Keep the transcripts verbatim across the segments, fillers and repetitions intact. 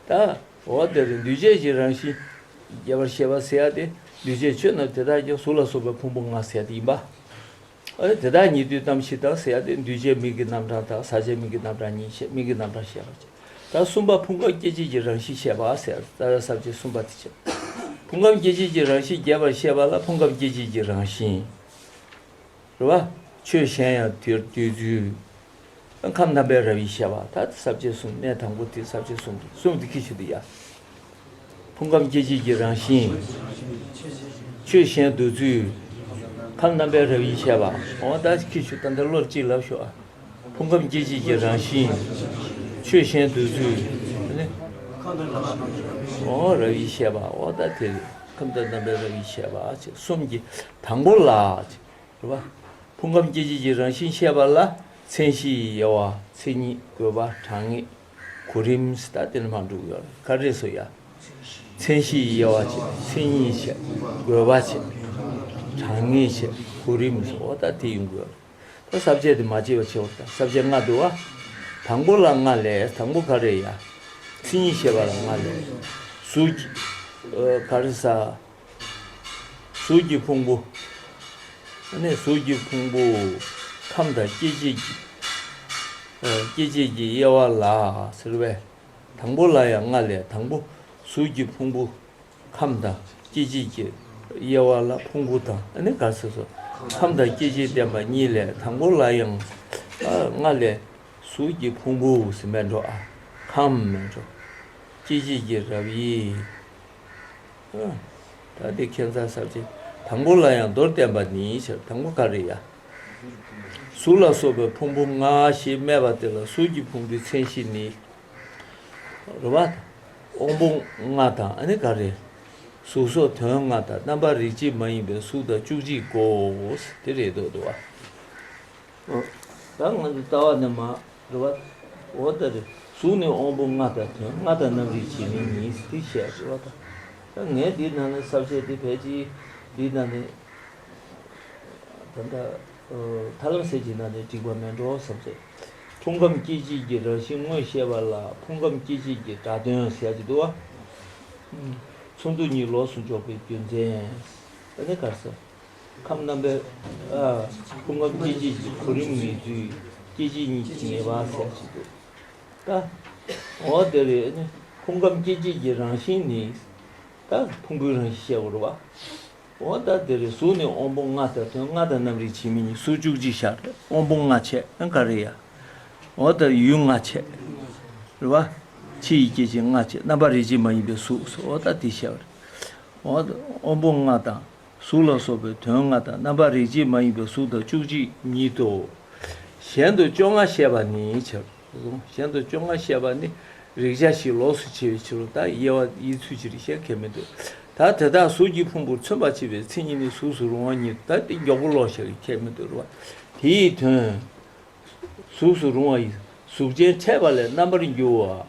ད་འོ་དེ་རེད། འདུས་བྱས་ཀྱི་རང་བཞིན་རྒྱས་པར་བཤད་པ་ཟེར་ཡ་དེ། འདུས་བྱས་ཆོས་རྣམས་དེ་དག་ཀྱང་། གཟུགས་ལ་སོགས་པའི་ཕུང་པོ་ལྔ་ཟེར་ཡ་དེ་ཡིན་པ། ཨ་དེ་དག་ཉིད་དུ་ལྟ་བ་ཞིག་དང་ཟེར་ཡ་དེ། འདུས་བྱས་མིག་གི་རྣམ་གྲངས་དང་། ཟག་བཅས་མིག་གི་རྣམ་གྲངས་གཉིས་བཤད། མིག་གི་རྣམ་གྲངས་བཤད་པར་བྱེད། ད་གསུམ་པ་ཕུང་ཁམས་སྐྱེ་མཆེད་ཀྱི་རང་བཞིན་བཤད་པ་ཟེར། རྩ་བའི་ས་བཅད་གསུམ་པ་དེ་བྱེད། ཕུང་ཁམས་སྐྱེ་མཆེད་ཀྱི་རང་བཞིན་རྒྱས་པར་བཤད་པ་ལ་ཕུང་ཁམས་སྐྱེ་མཆེད་ཀྱི་རང་བཞིན། རེད་བ། ཆོས་གཞན་ཡང་དེར་འདོད་ཚུལ། ཁམས་རྣམ་པའི་རབ་དབྱེ་བཤད་པ། ད་ས་བཅད་གསུམ། གནས་དང་པོ་དེ་ས་བཅད་གསུམ་དེ། གསུམ་དེ་ཁྱི་ཆུ་དེ་ཡ། ཕུང་ཁམས་སྐྱེ་མཆེད་ཀྱི་རང་བཞིན། ཆོས་གཞན་འདོད་ཚུལ། ཁམས་རྣམ་པའི་རབ་དབྱེ་བཤད་པ། འོ་ད་ཁྱི་ཆུ་ད་འདི་བློར་གཅིག་ལབ་ཤོག་ཨ། ཕུང་ཁམས་སྐྱེ་མཆེད་ཀྱི་རང་བཞིན། ཆོས་གཞན་འདོད་ཚུལ། ཨ་ནི། འོ་རབ་དབྱེ་བཤད་པ། འོ་ད་དེ་ཁམས་དང་རྣམ་པའི་རབ་དབྱེ་བཤད་པ་ཅེས་གསུམ་གྱི་དང་པོ་ལ། རེད་བ། ཕུང་ཁམས་སྐྱེ་མཆེད་ཀྱི་རང་བཞིན་བཤད་པ་ལ་མཚན་གཞིའི་དབྱེ་བ། མཚན་ཉིད། དགོས་པ། གྲངས་ངེས། གོ་རིམ་ཟེར། ད་དེ་ནི་མ་འགྲོ་གི་ཡོད་རེད། ག་རེ་ཟེར་ཡ། མཚན་གཞིའི་དབྱེ་བ་བྱས། མཚན་ཉིད་བྱས། དགོས་པ་བྱས། གྲངས་ངེས་བྱས། གོ་རིམ་བྱས། འོ་ད་དེ་ཡོང་གི་ཡོད་རེད། ད་ས་བཅད་དེ་མ་བརྗེད་པ་བྱེད་དགོས། ད་ས་བཅད་ལྔ་འདུག་བ། དང་པོ་ལ་ལྔ་ལས། དང་པོ་ག་རེ་ཡ། མཚན་ཉིད་བཤད་པ་ལ་ལྔ་ལས། གཟུགས་ཀྱི། ཨ་ག་རེ་ཟ། གཟུགས་ཀྱི་ཕུང་པོ། ཨ་ནི་གཟུགས་ཀྱི་ཕུང་པོ། ཁམས་དང་སྐྱེ་མཆེད་ཀྱི། ཨ་སྐྱེ་མཆེད་ཀྱི་དབྱེ་བ་ལ་ཟེར་བས། དང་པོ་ལ་ཡང་ལྔ་ལས། དང་པོ་གཟུགས་ཀྱི་ཕུང་པོ། ཁམས་དང་སྐྱེ་མཆེད་ཀྱི་དབྱེ་བ་ལ་ཕུང་པོ་དང་། ཨ་ནི་ག་ཟེར་སོ། ཁམས་དང་སྐྱེ་མཆེད་བསྟན་པ་གཉིས་ལས། དང་པོ་ལ་ཡང་ཨ་ལྔ་ལས། གཟུགས་ཀྱི་ཕུང་པོ་ཟེར་མེད་འགྲོ་ཨ། ཁམས་མེད་འགྲོ། སྐྱེ་མཆེད་ཀྱི་རབ་དབྱེ། ཨ་ད་འདི་ཁྱད་མཚར་ས་བཅད། དང་པོ་ལ་ཡང་མདོར་བསྟན་པ་ནི་ཟེར། དང་པོ་ག་རེ་ཡ། གཟུགས་ལ་སོགས་པའི་ཕུང་པོ་ལྔ་ཞེས་སྨྲས་པ་དེ་ལ་གཟུགས་ཀྱི་ཕུང་པོའི་མཚན་གཞི་ནི། རེད་བ། དབང་པོ་ལྔ་དང་། ཨ་ནི་ག་རེ། གཟུགས་སོགས་དོན་ལྔ་དང་། རྣམ་པ་རིགས་གཅིག་མ་ཡིན་པའི་གཟུགས་དང་བཅུ་གཅིག་གོ། དེ་རེད་འདུག་འདུག་བ། ད་ང་ཚོ་ལྟ་བ་ནས་མ་རེད་བ། འོ་ད་རེད། གཟུགས་ནི་དབང་པོ་ལྔ་དང་དོན། ལྔ་དང་རྣམ་རིག་གཅིག་མིན་ཉིད་དེ་བཤད་རེད་བ། ད་ད་ངས་འདི་ནང་ནས་ས་བཅད་འདི་ཕལ་ཆེར་འདི་ནང་ནས་ད་ལྟ་ཐར་ལམ་གསལ་བྱེད་ནང་ནས་འགྲིག་པ་མེད་འགྲོ་བསམ་ཚེ། ཕུང་ཁམས་སྐྱེ་མཆེད་ཀྱི་རང་བཞིན་དངོས་བཤད་པ་ལ་ཕུང་ཁམས་སྐྱེ་མཆེད་ཀྱི་སྒྲ་དོན་ཟེར་གྱི་འདུག་བ། ཚོགས་འདུ་གཉིས་ལོགས་སུ་འཇོག་པའི་རྒྱུ་མཚན། ཨ་ནི་ག་རེ་ཟེར། ཁམས་རྣམ་པའི། ཨ་ཕུང་ཁམས་སྐྱེ་མཆེད་ཀྱི་གོ་རིམ་ངེས་ཚུལ། སྐྱེ་མཆེད་གཉིས་ཀྱི་ངེས་པ་ཟེར་གྱི་འདུག་ད་འོ་དེ་རེད། ཨ་ནི་ཕུང་ཁམས་སྐྱེ་མཆེད་ཀྱི་རང་བཞིན་ནི། ད་ཕུང་པོའི་རང་བཞིན་བཤད་དགོས་རེད་བ། འོ་ད་དེ་རེད། གཟུགས་ནི་དབང་པོ་ལྔ་དང་དོན། ལྔ་དང་རྣམ་རིག་གཅིག་མིན་ཉིད། གཟུགས་བཅུ་གཅིག་བཞག་རེད། དབང་པོ་ལྔ་བྱས་ན་ག་རེ་ཡ། འོ་ད་ཡུལ་ལྔ་བྱས། རེད་བ། ཕྱི་ཡི་སྐྱེ་མཆེད་ལྔ་བྱས། རྣམ་པ་རིགས་གཅིག་མ་ཡིན་པའི་གཟུགས་སོ། འོ་ད་དེ་བཤད་པ་རེད། འོ་ད་དབང་པོ་ལྔ་དང་། གཟུགས་ལ་སོགས་པའི་དོན་ལྔ་དང་། རྣམ་པ་རིགས་གཅིག་མ་ཡིན་པའི་གཟུགས་དང་བཅུ་གཅིག་ཉིད་དོ། གཞན་དུ་བཅོ་ལྔ་བཤད་པ་ནི་ཕྱིར། གཞན་དུ་བཅོ་ལྔ་བཤད་པ་ནི་རིགས་ཆད་ཞིག་ལོགས་སུ་ཕྱེ་བའི་ཕྱིར་རོ། ད་དབྱེ་བ་དབྱེ་ཚུལ་ཅི་རིགས་བཤད་ཁྱད་མི་འདུག་ད་དེ་དག་གཟུགས་ཀྱི་ཕུང་པོར་མཚོན་པར་བྱེད་པའི་མཚན་ཉིད་ནི་གཟུགས་སུ་རུང་བ་ཉིད། ད་དེ་མགྱོགས་པོ་ཀློག་བྱ་གི་ཁྱད་མི་འདུག་རོ། དེའི་དོན། གཟུགས་སུ་རུང་བ་ཡི། གཟུགས་ཅན་ཕྲད་པ་ལས་རྣམ་པར་འགྱུར་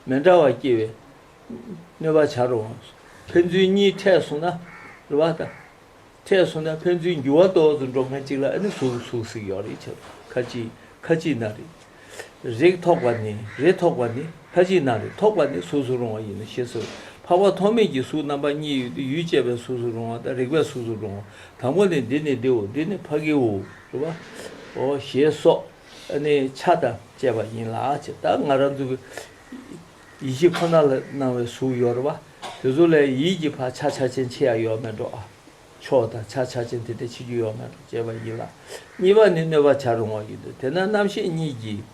བ། མི་འདྲ་བ་སྐྱེ་བའི་གནོད་པ་བྱ་རུང་བ། ཕན་ཚུན་གཉིས་ཕྲད་སོང་ན་རེད་བ་ད། ཕྲད་སོང་ན་ཕན་ཚུན་འགྱུར་བ་ཏོག་ཙམ་འགྲོ་མཁན་གཅིག་ལ་ཨ་ནི་གཟུགས་གཟུགས་ཟེར་གྱི་ཡོད་རེད་ཆ། ཁ་ཅིག་ཁ་ཅིག་ན་རེད། རིགས་ཐོགས་པ་ནི། རིགས་ཐོགས་པ་ནི་ཁ་ཅིག་ན་རེད། ཐོགས་པ་ནི་གཟུགས་སུ་རུང་བ་ཡིན་ནོ་ཞེས་སོ། འཕགས་པ་ཐོགས་མེད་ཀྱི་གཟུགས་རྣམ་པ་གཉིས་ཡོད་དེ། ཡུལ་ཅན་པའི་གཟུགས་སུ་རུང་བ་དང་རིགས་པའི་གཟུགས་སུ་རུང་བ། དང་པོ་ནི་འདི་ནི་འདིའོ། འདི་ནི་ཕ་གིའོ། རེད་བ། འོ་ཞེས་སོགས་ཨ་ནི་ཆ་དང་བཅས་པ་ཡིན་ལ་ཆེ། ད་ང་རང་ཚོ་གི་ཡིད་ཤེས་ཁོ་ན་ལ་སྣང་བའི་གཟུགས་ཡོད་རེད་བ། དེ་ཚོ་ལས་ཡིད་ཀྱི་ཕར་ཆ་ཆ་ཅན་ཕྱེ་ཡ་ཡོད་མེད་འགྲོ་ཨ། ཕྱོགས་དང་ཆ་ཆ་ཅན་དེ་འདྲ་ཕྱེ་རྒྱུ་ཡོད་མེད་འགྲོ་བྱས་པ་ཡིན་ལ། གཉིས་པ་ནི་གནོད་པ་བྱ་རུང་བ་ཡིན་འདུག་དེས་ན་རྣམ་ཤེས་གཉིས་ཀྱིས།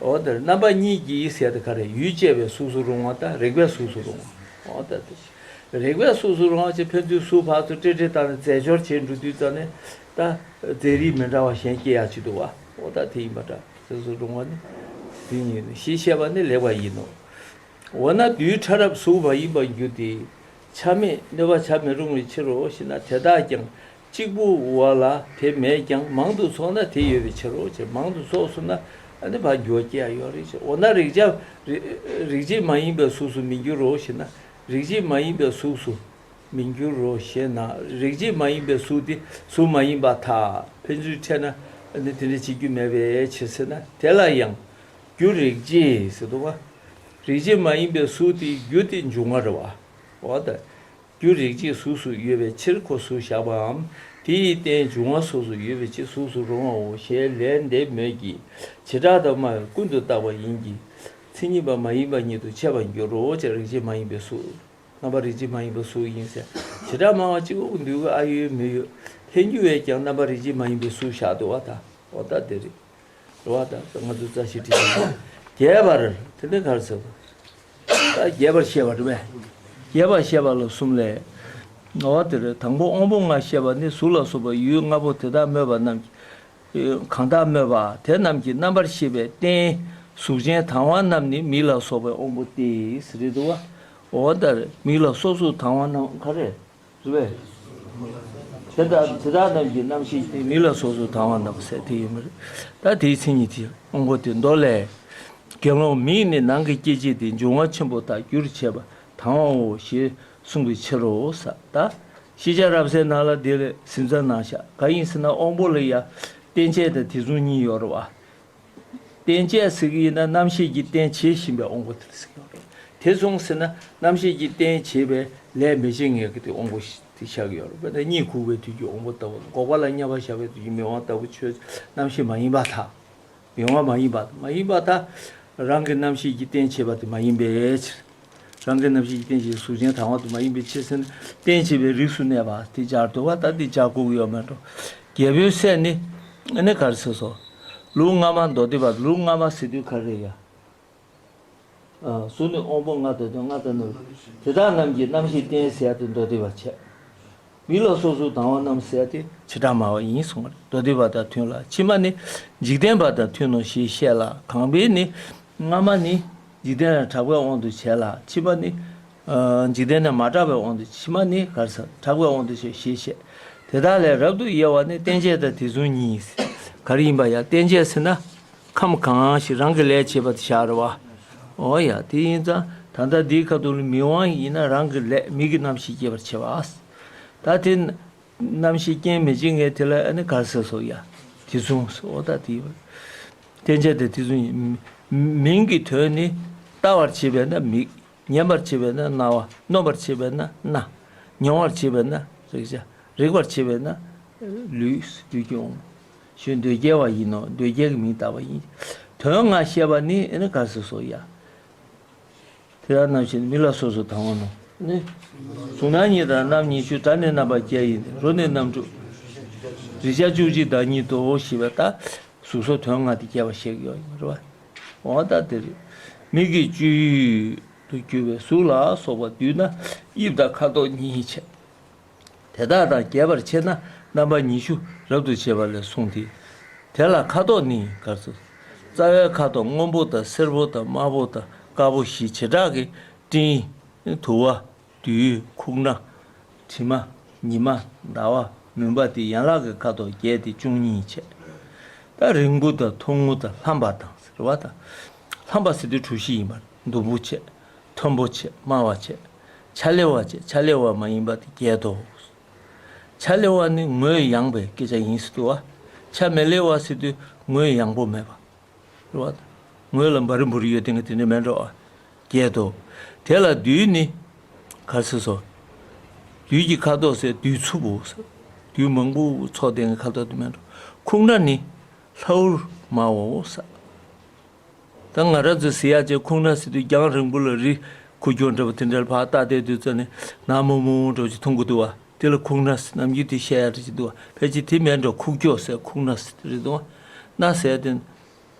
འོ་དེར་རྣམ་པ་གཉིས་ཀྱིས་ཟེར་དེ་ག་རེ། ཡུལ་ཅན་པའི་གཟུགས་སུ་རུང་བ་དང་རིགས་པའི་གཟུགས་སུ་རུང་བ། འོ་ད་དེ། རིགས་པའི་གཟུགས་སུ་རུང་བ་ཅེས་ཕན་ཚུན་གཟུགས་ཕར་ཚུར་སྤྲེལ་སྤྲེལ་བཏང་ནས་རྫས་སྦྱོར་བྱེད་འགྲོ་དུས་ཙམ་ནས་ད་རྫས་རིགས་མི་འདྲ་བ་གཞན་སྐྱེ་ཡག་ཅིག་འདུག་བ། འོ་ད་དེ་ཡིན་པ་འདྲ། གཟུགས་སུ་རུང་བ་ནི་དེ་ཉིད་ནི་ཞེས་བཤད་པ་ནི་ལེགས་པ་ཡིན་ནོ། འོ་ན་རྡུལ་ཕྲ་རབ་གཟུགས་མ་ཡིན་པར་འགྱུར་ཏེ། ཆ་མེད་གནོད་པ་བྱ་མི་རུང་བའི་ཕྱིར་རོ་ཞེ་ན། དེ་དག་ཀྱང་གཅིག་པུ་བ་ལ་དེ་མེད་ཀྱང་མང་དུ་ཚོགས་ན་དེ་ཡོད་པའི་ཕྱིར་རོ། ཅེས་མང་དུ་ཚོགས་སོང་ན་ཨ་ནི་ཕར་འགྱུར་བ་སྐྱེ་ཡ་ཡོད་རེད་ཅེས། འོ་ན་རིགས་ཆ་རིགས་རིགས་གཅིག་མ་ཡིན་པའི་གཟུགས་སུ་མི་འགྱུར་རོ་ཞེ་ན། རིགས་གཅིག་མ་ཡིན་པའི་གཟུགས་སུ་མི་འགྱུར་རོ་ཞེ་ན། རིགས་གཅིག་མ་ཡིན་པའི་གཟུགས་དེ་གཟུགས་མ་ཡིན་པར་ཐལ། ཕན་ཚུན་ཕྲད་ན་ཨ་ནི་དེ་འདྲ་བྱེད་རྒྱུ་མེད་པའི་ཕྱིར་ཟེར་ན། དེ་ལ་ཡང་། རྒྱུ་རིགས་གཅིག་ཟེར་འདུག་བ། རིག་བྱེད་མ་ཡིན་པའི་གཟུགས་དེའི་རྒྱུ་དེ་འབྱུང་བ་རེད་བ། འོ་ད། རྒྱུ་རིག་བྱེད་གཟུགས་སུ་ཡོད་པའི་ཕྱིར་ཁོ་གཟུགས་བཞག་པའམ། དེ་ཡི་རྟེན་འབྱུང་བ་སོ་སོར་ཡོད་པའི་ཕྱིར་གཟུགས་སུ་རུང་བའོ་ཞེས་ལན་འདེབས་མོད་ཀྱི། བྱེ་བྲག་དང་སྨྲ་བས་ཀུན་ཏུ་བརྟགས་པ་ཡིན་གྱི། མཚན་ཉིད་པ་མ་ཡིན་པ་ཉིད་དུ་འཆད་པར་འགྱུར་རོ་ཅེས། རིག་བྱེད་མ་ཡིན་པའི་གཟུགས། རྣམ་པ་རིག་བྱེད་མ་ཡིན་པའི་གཟུགས་ཡིན་ཟེར། བྱེ་བྲག་སྨྲ་བ་གཅིག་པོ་འདུས་ཀྱི་ཨ་ཡོད་མི་ཡོད། ལྷན་རྒྱུ་བས་ཀྱང་རྣམ་པ་རིག་བྱེད་མ་ཡིན་པའི་གཟུགས་བཞག་འདུག་བ་ད། འོ་ད་དེ་རེད། རེད་བ་ད། ང་ཚོ་རྩ་ཤེ་ཁྲིད་ཀྱི་རྒྱས་པར་དེ་ནས་ག་རེ་ཟེར་བ། ད་རྒྱས་པར་བཤད་པ་རེད་པས། རྒྱས་པར་བཤད་པ་ལ་གསུམ་ལས། འོ་དེ་རེད། དང་པོ་དབང་པོ་ལྔ་བཤད་པ་ནི་གཟུགས་ལ་སོགས་པ་ཡུལ་ལྔ་པོ་དེ་དག་སྨོས་པ་རྣམས་ཀྱིས། གང་དག་སྨོས་པ་དེ་རྣམས་ཀྱི་རྣམ་པར་ཤེས་པའི་རྟེན་གཟུགས་ཅན་དང་བ་རྣམས་ནི་མིག་ལ་སོགས་པའི་དབང་པོ་སྟེ་ཟེར་རེད་འདུག་བ། འོ་ད་རེད། མིག་ལ་སོགས་གཟུགས་དང་བ་རྣམས་ག་རེ། རེད་པས། དེ་དག་དེ་དག་རྣམས་ཀྱི་རྣམ་ཤེས་ཀྱི་མིག་ལ་སོགས་སུ་དང་བ་རྣམས་ཟེར་དེ་ཡོད་མ་རེད། ད་དེའི་མཚན་ཉིད་དེ་དབང་པོ་དེ་མདོ་ལས། དགེ་སློང་མིག་ནི་ནང་གི་སྐྱེ་མཆེད་དེ་འབྱུང་བ་ཆེན་པོ་དག་རྒྱུར་བྱེད་པ་དང་བའོ་ཞེས་གསུངས་པའི་ཕྱིར་རོ་ཟེར། ད་ཤེས་བྱ་རབ་གསལ་ནང་ལ་དེ་ལས་ཟིན་ཚ་ནང་བཞག་ག་ཡིན་ཟེར་ན་དབང་པོ་ལ་ཡ་རྟེན་བྱེད་དང་དེ་མཚུངས་གཉིས་ཡོད་རེད་བ། རྟེན་བྱེད་ཟེར་གྱི་ཡིན་ན་རྣམ་ཤེས་ཀྱིས་རྟེན་བྱེད་བཞིན་པའི་དབང་པོ་དེ་ལ་ཟེར་གྱི་ཡོད་རེད། དེ་སོང་ཟེར་ན་རྣམ་ཤེས་ཀྱིས་རྟེན་བྱེད་པའི་ལས་མི་བྱེད་མཁན་གྱི་དེ་དབང་པོ་དེ་བཞག་གི་ཡོད་རེད། དཔེར་ན་གཉིད་ཁུག་པའི་དུས་ཀྱི་དབང་པོ་ལྟ་བུ། འགོག་པ་ལ་བརྙས་པ་བཞག་པའི་དུས་ཀྱི་མིག་དབང་ལྟ་བུ་ཆོས་རྣམ་ཤེས་མ་ཡིན་པར་ཐལ། མིག་དབང་མ་ཡིན་པར་ཐལ། མ་ཡིན་པར་ཐལ། རང་གི་རྣམ་ཤེས་ཀྱིས་རྟེན་བྱེད་པ་དེ་མ་ཡིན་པའི་ཕྱིར། རང་གི་རྣམ་ཤེས་ཀྱིས་རྟེན་བྱེད་གཟུགས་ཅན་དང་བ་དེ་མ་ཡིན་པའི་ཕྱིར་ཟེར་ན་རྟེན་བྱེད་པའི་རིགས་སུ་གནས་པ་དེ་སྦྱར་འདུག་བ། ད་དེ་སྦྱར་དགོས་ཀྱི་ཡོད་མེད་འགྲོ། རྒྱལ་པོའི་སྲས་ནི་ཨ་ནི་ག་རེ་ཟེར་སོ། ལུགས་སྔ་མ་མདོ་སྡེ་པ། ལུགས་སྔ་མ་ཟེར་དུས་ག་རེ་ཡ། གཟུགས་ནི་དབང་པོ་ལྔ་དང་ལྡན། ལྔ་དང་ལྡན། དེ་དག་རྣམས་ཀྱི་རྣམ་ཤེས་རྟེན་ཟེར་ཡ་དེ་མདོ་སྡེ་པ་བྱས། མིག་ལ་སོགས་གཟུགས་དང་བ་རྣམས་ཟེར་ཡ་དེ་བྱེ་བྲག་སྨྲ་བ་ཡིན་གསུངས་པ་རེད། མདོ་སྡེ་པ་དང་མཐུན་ལ། ཕྱི་མ་ནི་འཇིག་རྟེན་པ་དང་མཐུན་ནོ་ཞེས་བཤད་ལ། གང་པས་ནི་སྔ་མ་ནི་འཇིག་རྟེན་ལ་གྲགས་པའི་དབང་དུ་བྱས་ལ། ཕྱི་མ་ནི་འཇིག་རྟེན་ལ་མ་གྲགས་པའི་དབང་དུ། ཕྱི་མ་ནི་ག་རེ་ཟེར། གྲགས་པའི་དབང་དུ་བྱས་ཞེས་བཤད། དེ་དག་ལས་རབ་ཏུ་དབྱེ་བ་ནི་རྟེན་བྱེད་དང་དེ་མཚུངས་གཉིས། ག་རེ་ཡིན་པ་ཡ། རྟེན་བྱེད་ཟེར་ན། ཁམས་གང་ཞིག་རང་གི་ལས་བྱེད་པ་དེ་བཞག་རེད་བ། འོ་ཡ། དེ་ཡིན་ཙང་ད་ལྟ་འདིའི་ཁ་ཐུག་ལ་མིག་དབང་ཡིན་ན་རང་གི་ལས་མིག་གི་རྣམ་ཤེས་སྐྱེད་པར་བྱེད་པ། ད་དེ་རྣམ་ཤེས་རྐྱེན་མི་བྱེད་མཁན་དེ་ལ་ཨ་ནི་ག་རེ་ཟེར་སོ་ཡ། དེ་མཚུངས་སོ། འོ་ད་དེ་ཡིན་པ། རྟེན་བྱེད་དེ་དེ་མཚུངས་ཡིན། མིང་གི་དོན་ནི་ལྟ་བར་བྱེད་པས་ན་མིག་ཉན་པར་བྱེད་པས་ན་རྣ་བ། མནོ་བར་བྱེད་པས་ན་སྣ། མྱོང་བར་བྱེད་པས་ན་རེག་བྱ། རེག་པར་བྱེད་པས་ན་ལུས། ལུས་ཀྱི་དབང་པོ། གཞན་འདོད་རྒྱལ་བ་ཡིན་ནོ། འདོད་རྒྱལ་གྱི་མིང་བཏགས་པ་ཡིན། དོན་ལྔ་བཤད་པ་ནི་ཨ་ནི་ག་རེ་ཟེར་སོ་ཡ། དེ་དག་རྣམས་ཀྱི་མིག་ལ་སོགས་སུ་དང་བ་རྣམས་ནི། གཟུགས་སྣང་གཉིས་དང་རྣམ་གཉིས་ཆོས། སྒྲ་ནི་རྣམ་པ་བརྒྱད་ཡིན་ཏེ། རོ་ནི་རྣམ་དྲུག་རེག་བྱ་བཅུ་གཅིག་བདག་ཉིད་དོ་ཞེས་པ་ལྟར་གཟུགས་སོགས་དོན་ལྔ་དེ་རྒྱས་པར་བཤད་ཀྱི་ཡོད་རེད་བ། འོ་ད་དེ་རེད། མིག་གི་སྤྱོད་ཡུལ་དུ་གྱུར་པའི་གཟུགས་ལ་སོགས་པ་བསྡུས་ན་དབྱིབས་དང་ཁ་དོག་གཉིས་བྱས། དེ་དག་དང་རྒྱས་པར་ཕྱེ་ན་རྣམ་པ་ཉི་ཤུ་རབ་ཏུ་ཕྱེ་བ་ལས་གསུངས་ཏེ། དེ་ལ་ཁ་དོག་ནི་ག་རེ་ཟེར། རྩ་བའི་ཁ་དོག་སྔོན་པོ་དང་སེར་པོ་དང་དམར་པོ་དང་དཀར་པོ་བཞི་བྱེ་བྲག་གི་སྤྲིན། དུ་བ། རྡུལ། ཁུག་སྣ། དྲི་མ། ཉི་མ། ཟླ་བ། མུན་པ་སྟེ་ཡན་ལག་གི་ཁ་དོག་བརྒྱད་དེ་བཅུ་གཉིས་བྱས། ད་རིང་པོ་དང་ཐུང་ངུ་དང་ལྷམ་པ་དང་ཟེར་བ་དང་། ལྷམ་པ་ཟེར་དུས་གྲུ་བཞི་ཡིན་པར། སྡུག་པོ་བྱས། མཐོན་པོ་བྱས། དམའ་བ་བྱས། ཆ་ལེ་བ་བྱས། ཆ་ལེ་བ་མ་ཡིན་པ་དེ་བརྒྱད་དོ། ཆ་ལེ་བ་ནི་ངོས་ཡངས་པའི་སྐད་ཆ་ཡིན་ཟེར་དུས་བ། ཆ་མི་ལེ་བ་ཟེར་དུས་ངོས་ཡངས་པོ་མེད་པ། རེད་བ། ངོས་ལ་འབའ་རི་འབུ་རི་ཡོད་དེ་ངས་དེ་འདྲ་མེད་འགྲོ་བ། བརྒྱད་དོ། དེ་ལ་རྡུལ་ནི། ག་རེ་ཟེར་སོ། རྡུལ་གྱི་ཁ་དོག་ཟེར་རྡུལ་འཚུབ་པོ་ཟེར། རྡུལ་མང་པོ་ཚོགས་དེ་ངའི་ཁ་དོག་དེ་མེད་འགྲོ། ཁུག་སྣ་ནི། ལྷའུར་སྨྲའོ་ཟེར། ད་ང་རང་ཚོས་ཟེར་ཡག་ཅིག་ཁུག་སྣ་ཟེར་དུས་རྒྱང་རིང་པོ་ལ་རི་ཁུག་ཀྱོག་འདྲ་པོ་དེ་འདྲ་ལ་ཕར་ལྟ་བསྡད་དུས་ཙམ་ནས་ནག་མོག་མོག་འདྲ་པོ་ཅིག་མཐོང་གི་འདུག་བ། དེ་ལ་ཁུག་སྣ་ཟེར། ནམ་རྒྱུན་དེ་བཤད་ཡག་འདྲ་ཅིག་འདུག་བ། ཕལ་ཆེར་དེ་མིན་འགྲོ། ཁུག་ཀྱོག་ཟེར། ཁུག་སྣ་ཟེར་དེ་རེད་འདུག་བ། སྣ་ཟེར་དེ།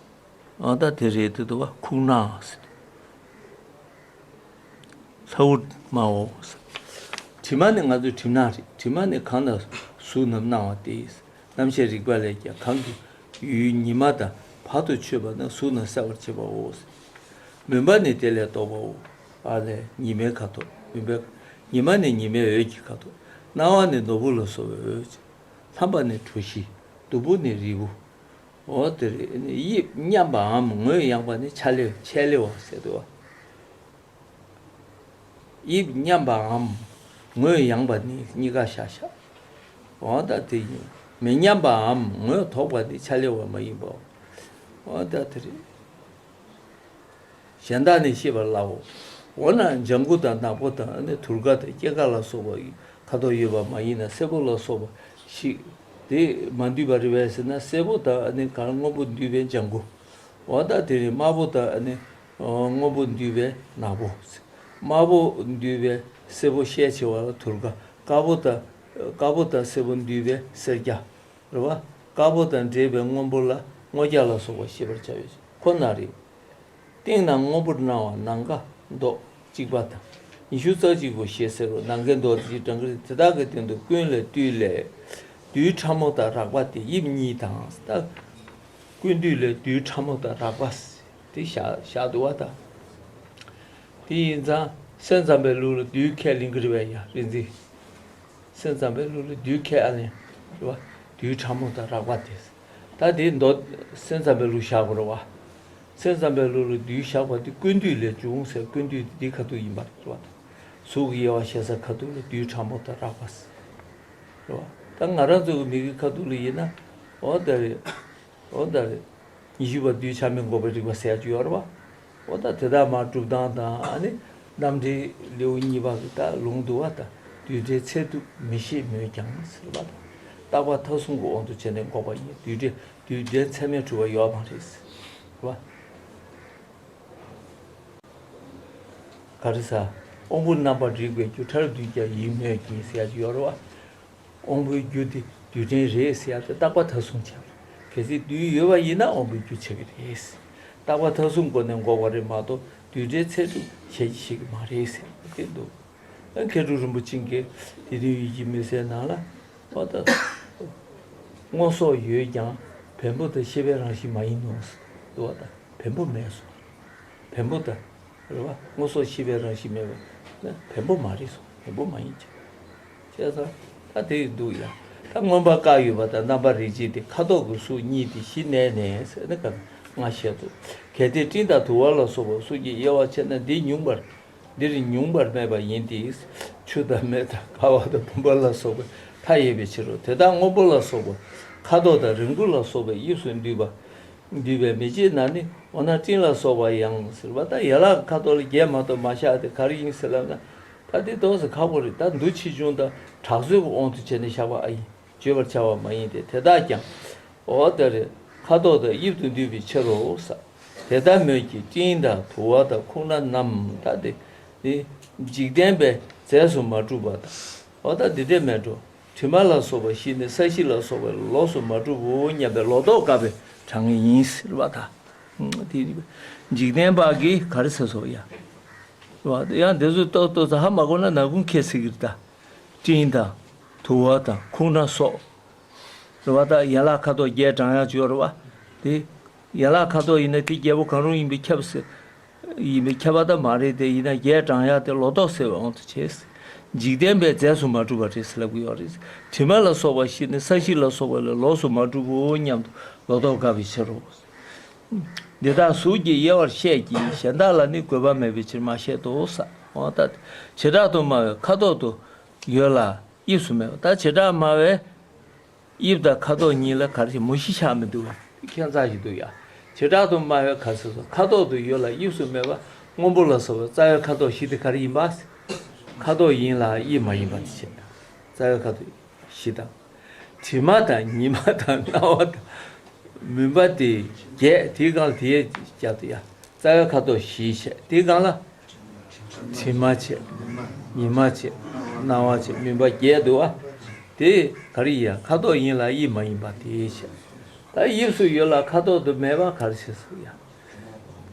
ཨ་ད་དེ་རེད་དེ་འདུག་བ། ཁུག་སྣ་ཟེར། ལྷའུར་སྨྲའོ་ཟེར། དྲི་མ་ནི་ང་ཚོའི་གྲིབ་ནག་རེད། དྲི་མ་ནི་གང་ལ་གཟུགས་རྣམས་སྣང་བ་སྟེ། རྣམ་ཤེས་རིག་པ་ལས་ཀྱང་གང་གི་ཡུལ་ཉི་མ་དང་བར་དུ་ཆོད་པ་ན་གཟུགས་རྣམས་གསལ་བར་བྱེད་པའོ། མུན་པ་ནི་དེ་ལས་ལྡོག་པའོ། ཨ་ལས་ཉི་མའི་ཁ་དོག་མུན་པའི། ཉི་མ་ནི་ཉི་མའི་འོད་ཀྱི་ཁ་དོག་སྣང་བ་ནི་ནོར་བུ་ལ་སོགས་པའི་འོད། ལྷམ་པ་ནི་གྲུ་བཞི། སྡུག་པོ་ནི་རིལ་བུ། འོ་དེ་རེད། དབྱིབས་མཉམ་པའམ་ངོས་ཡངས་པ་ནི་ཆ་ལེ། ཆ་ལེ་བ་ཟེར་དུས་བ། དབྱིབས་མཉམ་པའམ་ངོས་ཡངས་པ་ནི་གཉིས་ཀ་བཞག་བཞག་འོ་ད་དེ་ཡིན། མི་མཉམ་པའམ་ངོས་དོག་པ་ནི་ཆ་ལེ་བ་མ་ཡིན་པའོ། འོ་ད་དེ་རེད། གཞན་དག་ནི་ཤེས་པར་སླའོ། འོ་ན་ལྗང་གུ་དང་ནག་པོ་དང་ནི་དུར་ཁ་དང་སྐྱེ་རྒ་ལ་སོགས་པ་ཁ་དོག་ཡོད་པ་མ་ཡིན་ན་སེར་པོ་ལ་སོགས་པ་ཞིག་དེ་མ་འདུས་པ་རེད་པས་ཟེར་ན། སེར་པོ་དང་ནི་གང་སྔོན་པོ་འདུས་པའི་ལྗང་གུ། འོ་ད་དེ་ནི་དམར་པོ་དང་ནི་སྔོན་པོ་འདུས་པའི་ནག་པོ། དམར་པོ་འདུས་པའི་སེར་པོ་ཤས་ཆེ་བ་ལ་དུར་ཁ། དཀར་པོ་དང་དཀར་པོ་དང་སེར་པོ་འདུས་པའི་སེར་སྐྱ། རེད་བ། དཀར་པོ་དང་འདྲེས་པའི་སྔོན་པོ་ལ་སྔོ་སྐྱ་ལ་སོགས་པ་ཤེས་པར་བྱ་བའི་ཁོ་ན་རེ། སྟེང་ན་སྔོན་པོར་སྣང་བ་ནམ་མཁའ་མདོག་གཅིག་པ་དང་། ཉི་ཤུ་རྩ་གཅིག་པོ་ཞེས་ཟེར་རོ། ནམ་མཁའི་མདོག་དེ་གྲངས་ཀྱི་དེ་དག་གི་སྟེང་དུ་ཀུན་ལས་བཏུས་ལས། རྡུལ་ཕྲ་མོ་དང་རགས་པ་སྟེ་དབྱིབས་གཉིས་དང་། ད་ཀུན་བཏུས་ལས་རྡུལ་ཕྲ་མོ་དང་རགས་པ་དེ་བཞག་བཞག་འདུག་བ་དང་། དེ་ཡིན་ཙང་སེམས་ཙམ་པའི་ལུགས་ལ་རྡུལ་ཁས་ལེན་གྱི་རེད་པས་ཡ་རིག་འཛིན། སེམས་ཙམ་པའི་ལུགས་ལ་རྡུལ་ཁས་ཨ་ལེན་རེད་བ། རྡུལ་ཕྲ་མོ་དང་རགས་པ་དེ། ད་དེ་མདོ་སེམས་ཙམ་པའི་ལུགས་བཞག་དགོས་རེད་བ། སེམས་ཙམ་པའི་ལུགས་ལ་རྡུལ་བཞག་པ་དེ་ཀུན་བཏུས་ལས་བྱུང་ཟེར། ཀུན་བཏུས་དེ་འདི་ཁ་ཐུག་ཡིན་པ་རེད་བ། གཟུགས་ཀྱི་དབྱེ་བ་བཤད་ས་ཁ་ཐུག་ལ་རྡུལ་ཕྲ་མོ་དང་རགས་པ་ཟེར། རེད་བ། ད་ང་རང་ཚོ་གི་མི་གི་ཁ་ཐུག་ལ་ཡིན་ན། འོ་ད་རེད། འོ་ད་རེད། ཉི་ཤུ་པ་རྡུལ་ཆ་མེད་འགོག་པའི་རིགས་པ་ཟེར་ཡ་ཅིག་ཡོད་རེད་བ། འོ་ད་དེ་དག་མར་སྒྲུབ་སྟངས་དང་ཨ་ནི་རྣམ་འགྲེལ་ལེའུ་གཉིས་པ་གི་ད་ལུང་འདུལ་བ་དང་། རྡུལ་བྲལ་ཚད་ཐུབ་མི་ཤེས་མོད་ཀྱང་ཟེར་བ་དང་། རྟག་པ་མཐའ་གསུམ་གྱི་དབང་དུ་བྱས་ནས་འགོག་པ་ཡིན། རྡུལ་བྲལ་རྡུལ་བྲལ་ཚད་མས་གྲུབ་པ་ཡོད་མ་རེད་ཟེར་བ། ག་རེ་ཟ། དབང་པོ་རྣམ་པར་རིག་པའི་རྒྱུ། ཕྲ་རབ་རྡུལ་ཀྱང་ཡིན་མོད་ཀྱི་ཟེར་ཡ་ཅིག་ཡོད་རེད་བ། དབང་པོའི་རྒྱུ་དེ་རྡུལ་ཕྲན་རེད་ཟེར་ཡ་དེ་རྟག་པ་མཐའ་གསུམ་ཆགས་རེད། གལ་སྲིད་རྡུལ་ཡོད་པ་ཡིན་ན་དབང་པོའི་རྒྱུ་ཆགས་ཀྱི་རེད། རྟག་པ་མཐའ་གསུམ་སྒོ་ནས་འགོག་པ་རེད་མ་གཏོགས་རྡུལ་བྲལ་ཚད་ཐུབ་བྱེད་ཀྱི་ཞིག་མ་རེད་ཟེར་བ་དེ་འདུག། ཨ་མཁས་གྲུབ་རིན་པོ་ཆེ་གིས་དེ་དུས་ཡིད་ཀྱི་མུན་སེལ་ནང་ལ། འོ་ད། སྔོ་སོགས་ཡོད་ཀྱང་བེམ་པོ་དང་ཤེས་པའི་རང་བཞིན་མ་ཡིན་ནོ། འདུག་བ་ད། བེམ་པོ་མེད་སོ། བེམ་པོ་དང་། རེད་བ། སྔོ་སོགས་ཤེས་པའི་རང་བཞིན་མེད་པས་ན་བེམ་པོ་མ་རེད་སོ། བེམ་པོ་མ་ཡིན་ཅེས། བྱས་ཙང་ད་དེ་འདུག་ཡ། ད་མངོན་པར་བཀག་ཡོད་པ་དང་རྣམ་པར་རིག་བྱེད་དེ་ཁ་དོག་གི་གཟུགས་གཉིས་ཏེ་བཞི་གནས་ནས་ཟེར་ན་ག་ང་བཤད་དོ། གལ་ཏེ་སྤྲིན་དང་དུ་བ་ལ་སོགས་པ་གཟུགས་ཀྱི་དབྱེ་བ་ཕྱེ་ན་འདི་ཉུང་བར། འདིར་ཉུང་བར་སྨྲས་པ་ཡིན་ཏེ། ཆུ་དང་མེ་དང་ཁ་བ་དང་བུམ་པ་ལ་སོགས་པའི་མཐའ་ཡས་པའི་ཕྱིར་རོ། དེ་དག་སྔོན་པོ་ལ་སོགས་པ་ཁ་དོག་དང་རིང་པོ་ལ་སོགས་པའི་དབྱིབས་སུ་འདུས་པ། འདུས་པའི་མེ་ལྕེ་ན་ནི་འོ་ན་སྤྲིན་ལ་སོགས་པ་ཡང་ཟེར་བ་ད་ཡན་ལག་ཁ་དོག་ལ་བརྒྱད་མ་གཏོགས་མ་བཞག་དེ་ག་རེ་ཡིན་ཟེར་ལབ་ན། ད་དེ་ཏོག་ཙམ་ཁག་པོ་རེད། ད་འདུ་ཆེ་ཆུང་དང་གྲགས་ཚོད་ཀྱི་དབང་དུ་བྱས་ནས་བཞག་པ་ཨ་ཡིན། བརྗོད་པར་བྱ་བ་མ་ཡིན་ཏེ། དེ་དག་ཀྱང་འོ་དེ་རེད། ཁ་དོག་དང་དབྱིབས་དུ་འདུས་པའི་ཕྱིར་རོ་ས། དེ་ལྟ་མོད་ཀྱི་སྤྲིན་དང་དུ་བ་དང་ཁུག་རྣ་རྣམས་ད་དེ་ནི་འཇིག་རྟེན་པའི་རྫས་སུ་མ་གྲུབ་པ་དང་། འོ་ད་འདི་འདྲས་མེད་འགྲོ། དྲི་མ་ལ་སོགས་པ་བཞི་ནི་ས་གཞི་ལ་སོགས་པ་ལ་ལོགས་སུ་མ་གྲུབ་བོ་སྙམ་པའི་ལོག་རྟོག་དགག་པའི་གྲངས་ངེས་ཡིན་ཟེར་བ་དང་། དེ་འཇིག་རྟེན་པ་གིས་ག་རེ་ཟེར་སོང་ཡ། ཡང་དེ་ཚོ་ཏོག་ཏོག་ཙམ་ཧ་མ་གོ་ན་ནག་ཁུང་ཁྱེར་ཟེར་གི་རེད་ད། སྤྲིན་དང་། དུ་བ་དང་ཁུག་རྣ་སོགས། རེད་བ་ད། ཡན་ལག་ཁ་དོག་བརྒྱད་བགྲང་ཡག་ཅིག་ཡོད་རེད་བ། དེ། ཡན་ལག་ཁ་དོག་ཡིན་ན་དེ་བརྒྱད་པོ་གང་རུང་ཡིན་པས་ཁྱབ་ཟེར། ཡིན་པས་ཁྱབ་པ་ད་མ་རེད་དེ། ཡིན་ན་བརྒྱད་བགྲང་ཡག་དེ་ལོག་རྟོག་སེལ་བའི་དབང་དུ་བྱས། འཇིག་རྟེན་པའི་རྫས་སུ་མ་གྲུབ་པ་རེད་ཟེར་ལབ་ཀྱི་ཡོད་རེད། དྲི་མ་ལ་སོགས་པ་བཞི་ནི་ས་གཞི་ལ་སོགས་པ་ལ་ལོགས་སུ་མ་གྲུབ་བོ་སྙམ་དུ་ལོག་རྟོག་དགག་པའི་ཕྱིར་རོ། འདི་དག་གཟུགས་ཀྱི་དབྱེ་བར་བཤད་ཀྱི། གཞན་དག་ལ་ནི་དགོས་པ་མེད་པའི་ཕྱིར་མ་བཤད་དོ་ས། འོ་ད། བྱེ་བྲག་ཏུ་སྨྲ་བའི་ཁ་དོག་ཏུ་ཡོད་ལ་དབྱིབས་སུ་མེད་པ། ད་བྱེ་བྲག་སྨྲ་བའི་དབྱིབས་དང་ཁ་དོག་གཉིས་ལ་ག་རེ་བྱེད། མུ་བཞི་ཆགས་མི་འདུག་བས། ཁྱད་མཚར་ཞིག་འདུག་ཡ། བྱེ་བྲག་ཏུ་སྨྲ་བའི་ག་ཟེར་སོ། ཁ་དོག་ཏུ་ཡོད་ལ་དབྱིབས་སུ་མེད་པ། སྔོན་པོ་ལ་སོགས་པའི་རྩ་བའི་ཁ་དོག་བཞི་དེ་ག་རེ་ཡིན་པ། ཁ་དོག་ཡིན་ལ་དབྱིབས་མ་ཡིན་པ་དེ་བྱེད། རྩ་བའི་ཁ་དོག་བཞི་དང་། དྲི་མ་དང་ཉི་མ་དང་སྣང་བ་དང་། མུན་པ་སྟེ་བརྒྱད། དེའི་སྒང་ལ་དེ་ཡས་བརྒྱབ་སྟེ་ཡ། རྩ་བའི་ཁ་དོག་བཞི་བྱས། དེའི་སྒང་ལ། དྲི་མ་བྱས། ཉི་མ་བྱས། སྣང་བ་བྱས། མུན་པ་བརྒྱད་འདུག་བ། དེ་ག་རེ་ཡིན་ཡ། ཁ་དོག་ཡིན་ལ་དབྱིབས་མ་ཡིན་པ་དེ་བྱས། ད་དབྱིབས་སུ་ཡོད་ལ་ཁ་དོག་ཏུ་མེད་པ་ག་རེ་བྱས་སོ་ཡ།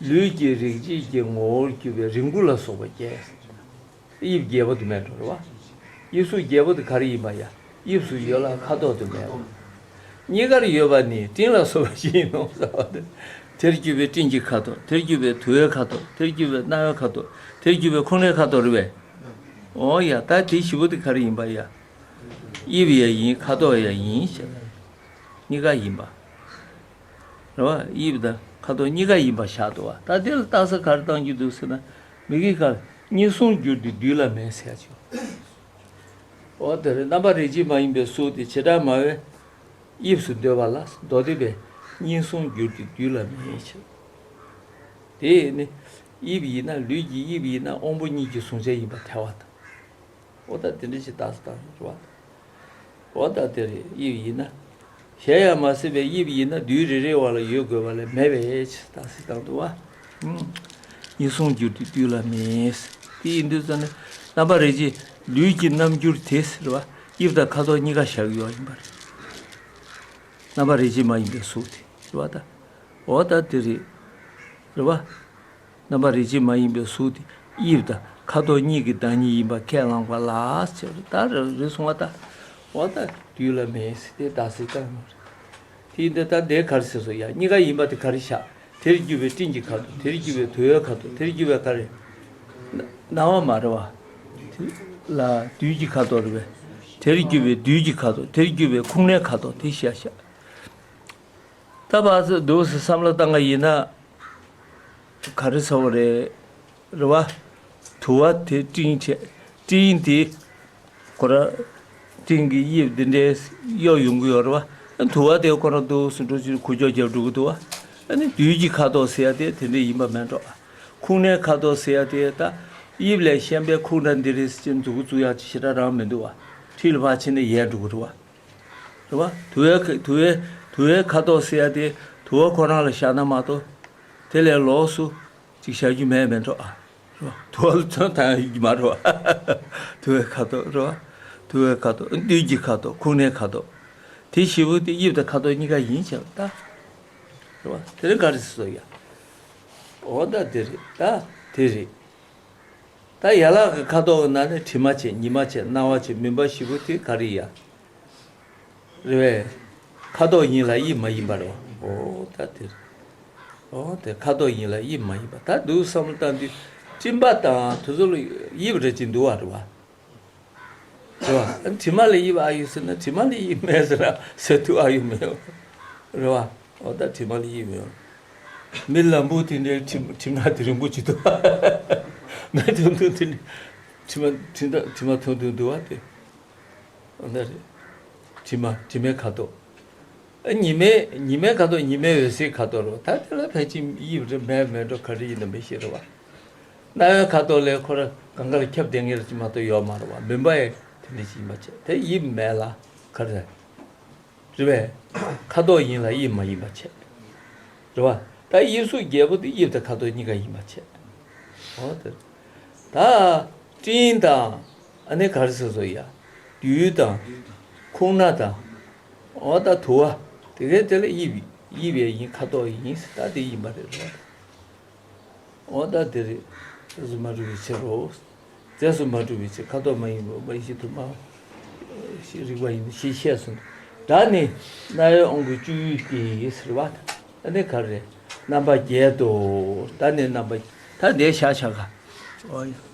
ལུས་ཀྱི་རེག་བྱེད་ཀྱི་ངོ་བོར་གྱུར་པའི་རིང་པོ་ལ་སོགས་པ་བརྒྱད། དབྱིབས་བརྒྱད་པོ་དུ་མེད་འགྲོ་རེད་བ། དབྱིབས་གཟུགས་བརྒྱད་པོ་དེ་ག་རེ་ཡིན་པ་ཡ། དབྱིབས་སུ་ཡོད་ལ་ཁ་དོག་ཏུ་མེད་པ། གཉིས་ཀར་ཡོད་པ་ནི་སྤྲིན་ལ་སོགས་པ་ཞིག་ཡིན་ནོ་ཟེར་བ་དེ། དེར་གྱུར་པའི་སྤྲིན་གྱི་ཁ་དོག། དེར་གྱུར་པའི་དུ་བའི་ཁ་དོག། དེར་གྱུར་པའི་སྣང་བའི་ཁ་དོག། དེར་གྱུར་པའི་ཁུག་རྣའི་ཁ་དོག་རེད་པས། འོ་ཡ། ད་དེ་བཞི་པོ་དེ་ག་རེ་ཡིན་པ་ཡ། དབྱིབས་ཡང་ཡིན། ཁ་དོག་ཡང་ཡིན་ཞེས། གཉིས་ཀ་ཡིན་པ། རེད་བ། དབྱིབས་དང་ཁ་དོག་གཉིས་ཀ་ཡིན་པ་བཞག་འདུག་བ། ད་དེ་ལ་རྟགས་གསལ་ག་རེ་བཏང་རྒྱུ་འདུག་ཟེར་ན། མི་དགེ་ཁ་གཉིས་ཟུང་འགྱུར་ཏེ་རྡུལ་ལ་མེད་ཟེར་ཡ་ཅིག་ཡོད། འོ་དེ་རེད། རྣམ་པར་རིག་བྱེད་མ་ཡིན་པའི་གཟུགས་དེ་བྱེ་བྲག་སྨྲ་བས་དབྱིབས་སུ་འདོད་པ་ལ་མདོ་སྡེ་པས་གཉིས་ཟུང་འགྱུར་ཏེ་རྡུལ་ལ་མེད་ཟེར། དེ་ནི་དབྱིབས་ཡིན་ན། ལུས་ཀྱི་དབྱིབས་ཡིན་ན་དབང་པོ་གཉིས་ཀྱི་གཟུང་བྱ་ཡིན་པར་ཐལ་བ་དང་། འོ་ད་དེ་འདྲ་ཞིག་རྟགས་སུ་བཏང་ཡོད་རེད་བ། འོ་ད་དེ་རེད། དབྱིབས་ཡིན་ན། གཞལ་ཡང་མ་ཟད་པའི་དབྱིབས་ཡིན་ན། རྡུལ་རེ་རེ་བ་ལ་ཡོད་དགོས་པ་ལས་མེད་པའི་ཕྱིར་རྟགས་སུ་བཏང་འདུག་བ། ཨུམ། གཉིས་ཟུང་འགྱུར་ཏེ་རྡུལ་ལ་མེད། དེ་ཡིན་དུས་ཙམ་ནས་རྣམ་པ་རེ་ཆེ། ལུས་ཀྱི་རྣམ་འགྱུར་དེ་ཟེར་བ། དབྱིབས་དང་ཁ་དོག་གཉིས་ཀ་བཞག་ཡོད་ཡིན་པ་རེད། རྣམ་པ་རེ་ཆེ་མ་ཡིན་པའི་གཟུགས་དེ་རེད་བ་ད། འོ་ད་དེ་རེད། རེད་བ། རྣམ་པ་རེ་ཆེ་མ་ཡིན་པའི་གཟུགས་དེ་དབྱིབས་དང་ཁ་དོག་གཉིས་ཀྱི་བདག་ཉིད་ཡིན་པ་ཁས་བླངས་པ་ལ་ཟེར། ད་རེ་རེ་སོང་བ་ད། འོ་ད་རྡུལ་ལ་མེད་ཟེར་དེ་རྟགས་སུ་བཏང་ཡོད་རེད། དེ་འདི་ལྟར་འདི་ག་རེ་ཟེར་སོ་ཡ། གཉིས་ཀ་ཡིན་པ་དེ་ག་རེ་བཞག་དེར་གྱུར་པའི་སྤྲིན་གྱི་ཁ་དོག་དེར་གྱུར་པའི་དུ་བའི་ཁ་དོག་དེར་གྱུར་པའི་ག་རེ། སྣང་བ་མ་རེད་བ། དེ་ལ་རྡུལ་གྱི་ཁ་དོག་རེད་པས། དེར་གྱུར་པའི་རྡུལ་གྱི་ཁ་དོག་དེར་གྱུར་པའི་ཁུངས་སྣེའི་ཁ་དོག་དེ་བཞག་བཞག་ད་བར་དུ་འདུག་སེ་བསམ་བློ་བཏང་བ་ཡིན་ན། ག་རེ་ཟེར་བ་རེད། རེད་བ། དུ་བ་དེ་སྤྲིན་བྱས། སྤྲིན་དེ་ཁོ་ར་སྤྲིན་གྱི་དབྱིབས་འདི་འདྲའི་གཡོ་ཡོང་གི་ཡོད་རེད་བ། དུ་བ་དེ་ཁོ་ར་འདུག་སེ་འགྲོ་ཕྱིར་འགུལ་སྐྱོད་རྒྱག་འགྲོ་གི་འདུག་བ། ཨ་ནི་རྡུལ་གྱི་ཁ་དོག་ཟེར་ཡ་དེ་དེ་འདྲ་ཡིན་པ་མེད་འགྲོ། ཁུངས་སྣེའི་ཁ་དོག་ཟེར་ཡ་དེ་ད་དབྱིབས་ལས་གཞན་པའི་ཁུངས་སྣ་འདི་རེད་ཅེས་མཛུབ་གུ་བཙུགས་ཡ་ཞེ་དྲག་རང་མི་འདུག་བ། འཁྲིས་ལ་ཕར་ཕྱིན་ནས་ཡལ་འགྲོ་གི་རེད་བ། རེད་བ། དུ་བའི་ཁ་དུ་བའི་དུ་བའི་ཁ་དོག་ཟེར་ཡ་དེ་དུ་བ་ཁོ་རང་ལ་བཞག་ན་མ་གཏོགས། དེ་ལས་ལོགས་སུ་ཅིག་བཞག་རྒྱུ་མེད་མེད་འགྲོ་ཨ། རེད་བ། དུ་བ་ལ་མཚོན་བཏང་ཡ་ཡོད་ཀྱི་མ་རེད་བ། དུ་བའི་ཁ་དོག་རེད་བ། དུ་བའི་ཁ་དོག་རྡུལ་གྱི་ཁ་དོག་ཁུངས་སྣེའི་ཁ་དོག་དེ་བཞི་པོ་དེ་དབྱིབས་དང་ཁ་དོག་གཉིས་ཀ་ཡིན་བྱས་པ་ད། རེད་བ། དེ་རིང་ག་རེ་ཟེར་སོ་ཡ། འོ་ད་དེ་རེད་ད། དེ་རེད། ད་ཡན་ལག་གི་ཁ་དོག་གི་ནང་ནས་དྲི་མ་བྱས། ཉི་མ་བྱས། སྣང་བ་བྱས། མུན་པ་བཞི་པོ་དེ་ག་རེ་ཡ། རེད་བས། ཁ་དོག་ཡིན་ལ་དབྱིབས་མ་ཡིན་པ་རེད་བ། འོ་ད་དེ་རེད། འོ་དེ་ཁ་དོག་ཡིན་ལ་དབྱིབས་མ་ཡིན་པ། ད་འདུག་བསམ་བློ་བཏང་དུས་སྤྲིན་པ་དང་དེ་ཚོ་ལ་དབྱིབས་རེ་ཅིག་འདུག་བ་རེད་བ། རེད་བ། དྲི་མ་ལ་དབྱིབས་ཨ་ཡོད་ཟེར་ན་དྲི་མ་ལ་དབྱིབས་མེད་ཟེར་ན་ཟེར་ཐུབ་ཨ་ཡོད་མེད། རེད་བ། འོ་ད་དྲི་མ་ལ་དབྱིབས་མེད། མི་ལམ་བུ་དེ་འདྲའི་དྲི་དྲི་མ་དེ་རིང་པོ་ཅིག་འདུག་མི་ཐུང་ཐུང་དེ་འདྲའི་དྲི་མ་དྲི་མ་དྲི་མ་ཐུང་ཐུང་འདུག་བ་དེ། འོ་ད་རེད། དྲི་མ་དྲི་མའི་ཁ་དོག་ཨ་ཉི་མའི་ཉི་མའི་ཁ་དོག་ཉི་མའི་འོད་ཟེར་ཁ་དོག་རེད་བ། ད་དེ་ལ་ཕལ་ཆེར་དབྱིབས་རེ་མེད་མེད་འགྲོ། ག་རེ་ཡིན་ན་མི་ཤེས་རེད་བ། སྣང་བའི་ཁ་དོག་ལས་ཁོ་ར་གང་ག་ལ་ཁྱབ་བསྡད་མཁན་རེ་ཅིག་མ་གཏོགས་ཡོད་མ་རེད་བ། མུན་པ་ཡང་དེ་འདྲ་ཞིག་ཡིན་པ་བྱས། དེ་དབྱིབས་མེད་ལ་ག་རེ་རེད་བས། ཁ་དོག་ཡིན་ལ་དབྱིབས་མ་ཡིན་པ་བྱས། རེད་བ། ད་དབྱིབས་གཟུགས་བརྒྱད་པོ་དེ་དབྱིབས་དང་ཁ་དོག་གཉིས་ཀ་ཡིན་པ་བྱས། འོ་དེ་རེད། ད་སྤྲིན་དང་ཨ་ནི་ག་རེ་ཟེར་སོ་ཡ། རྡུལ་དང་། ཁུངས་སྣ་དང་། འོ་ད་དུ་བ། དེ་གའི་དེ་ལ་དབྱིབས་དབྱིབས་ཡང་ཡིན། ཁ་དོག་ཡིན། ད་དེ་ཡིན་པ་རེད་རེད་བ། འོ་ད་དེ་རེད། རྫས་སུ་མ་གྲུབ་པའི་ཕྱིར་རོ། རྫས་སུ་མ་གྲུབ་པའི་ཕྱིར། ཁ་དོག་མ་ཡིན་པ་ཡིད་ཆེས་དུ་མ་རིག་པ་ཡིན་ཞེས་བཤད་གསུངས། སྒྲ་ནི་རྣ་བའི་དབང་པོ་བཅུ་ཡོད་དེ་ཟེར་བ། ད་ནི་ག་རེ་རེད། རྣམ་པ་བརྒྱད་དོ། ད་ནི་རྣམ་པ་ད་འདིར་བཞག་བཞག་ག་འོ་ཡ།